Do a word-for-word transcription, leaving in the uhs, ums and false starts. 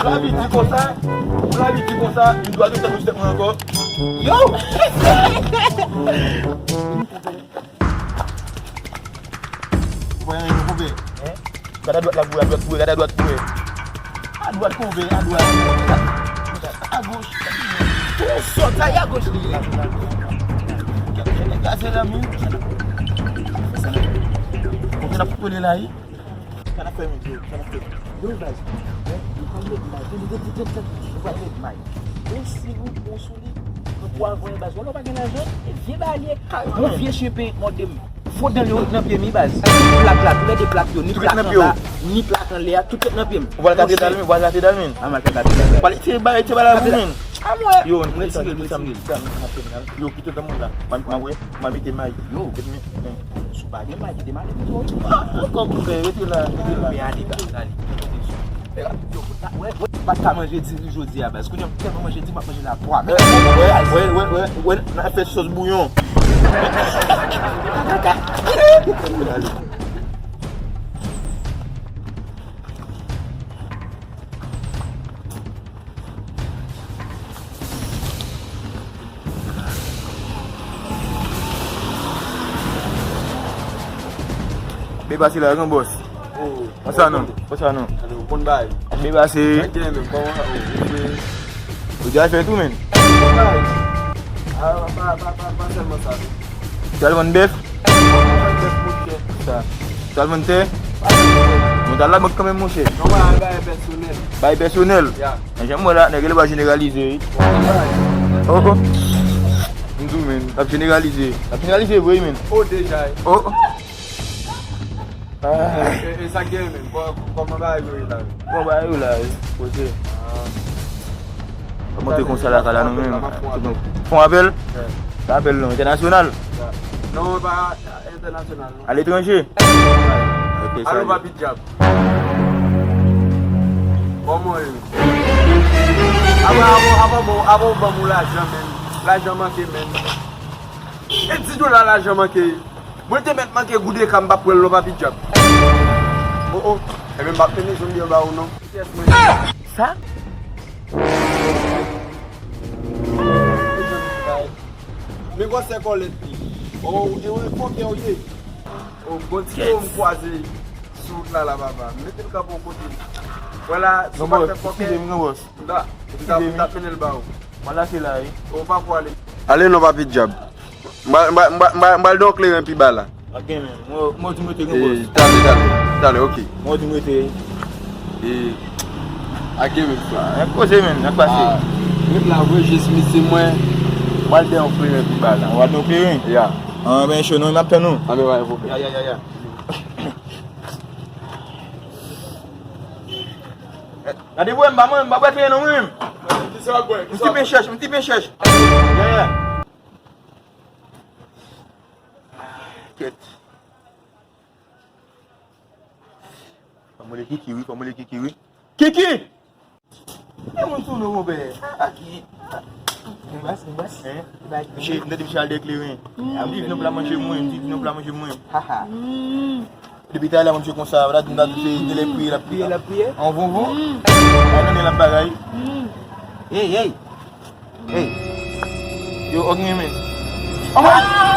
Lavi di konsa, lavi di konsa, m dwa tou tankou sèt mwen ankò. Yo! Ou pa yon konpè. Gad adwat la pou wè, adwat pou wè, gad adwat pou wè. Adwat konpè, adwat. Agoch. Tou sòt, sa y agoch li ye. Gade la, men. Konpè n ap kole la, wi. Sa n ap fè, men, yo, sa n ap fè. Yo, baz, yo pral met may. Yo pral met may. Bon, si nou bon sou li, nou pral voye baz. Wè, lè w pa gen lajan, e vye bagay li ye. Bon vye chepen, mòde m. Fo dan yo nan pye m, wi, baz. Ni plak la, tou lè de plak yo, ni plak anba, ni plak anlè a, tout ret nan pye m. Ou pral katedral, men, ou pral katedral, men. A, m al fè katedral. Pale ti bagay, ti bagay la, men. A, mwen. Yo, m retire, m retire, m retire. Yo, kite dan moun la. M a, m a, m a mete may. Yo. Kite men, men. Si w pa gen may, kite m ale pito. Ankò konpè, rete la, rete la. Men ale, baz, ale. Yo, wè, wè, m pa t ka manje diri jodi a, baz. Kounye a m tèlman manje diri, m ap manje l a pwa. Wè, wè, wè, wè, wè, n a fè sòs bouyon. Beba se la, gran bòs. Oh, konsa non, konsa non. Alo, bon bay. Beba se. Sa gen menm, kòman, oh, misye. Ou deja fè tou, men. Bon bay. Ah, pa, pa, pa, pa sèlman sa, non. Ou al vann bèf? Sa. Ou al vann tè? Mwen t al labank kanmenm, monchè. Non, mwen al bay pèsonèl. Bay pèsonèl? Ya. Men jan m wè la, nèg yo pa jeneralize, wi. Oh, oh. M di w, men, l ap jeneralize. L ap jeneralize vre, men. Oh, deja, wi. Oh, oh. Ah. E, e sa k gen, men? Kò-, kòman bagay yo ye la? Kòman bagay yo la, wi. Kote? Ah. Monte konsa la, ka la, nou menm. Fon apèl? Fon apèl? Sa apèl non, entènasyonal? Non, pa entènasyonal, non. Aletranje? Ok, alo, papi djab. Kòman ye? Apa, apa, apa, bon, apa w ban m yon lajan, men. Lajan manke, men. E di dola lajan manke. Mwen te mèt manke goud eka, m p ap pran l non, papi djab. Oh, oh. Ebyen, m p ap mennen zòn byen ba ou non. Sa? Men gwosè kòlèt li. Oh, ou gen yon fòkè ou ye. Oh, bon ti mo m kwaze sou wout la, la, papa. Mete l kanpe yon kote. Vwala, si w pa fè fòkè. Eskize m, gran bòs. M ta, m ta, m ta mennen l ba ou. Mwen lage la, wi. Ou pa pou ale. Ale non, papi djab. M ba, m ba, m ba, m ba, m ba l de yon kleren pi ba la. Ok, men. Mwen, mwen di m rete, gran bòs. Talè, talè, talè, ok. Mwen di m rete. E, ak gen men, frè. Nèg koze, men, nèg pase. Ah, ret la, vre, jis misye mwen. M ba l de yon kleren pi ba la. Ou ba l de yon kleren? Ya. Ah, ben, cho, non, m ap tann ou. Ah, ben, pa gen pwoblèm. Ya, ya, ya, ya. Gade pou wè m pa mwen, m pa bwè kleren non mwen menm. Kisa w ap bwè? M ti pen chèch, m ti pen chèch. Yeah, yeah. Kèt. Fò m rele Kiki wi, fò m rele Kiki wi. Kiki! E moun sou nou, monpè. Aki. Enbas, enbas. Hein? Misye, m tande misye al de kleren. M di vin yon pla manje mwen, m di vin yon pla manje mwen. Haha. Depi talè la, mwen, misye konsa, la, m ta di se de lè priye, l ap priye. Priye, l ap priye. An vonvon. Mm. Ay, nan, l ap bagay. Mm. Hey, hey. Hey. Yo, ok, men. Anmwey!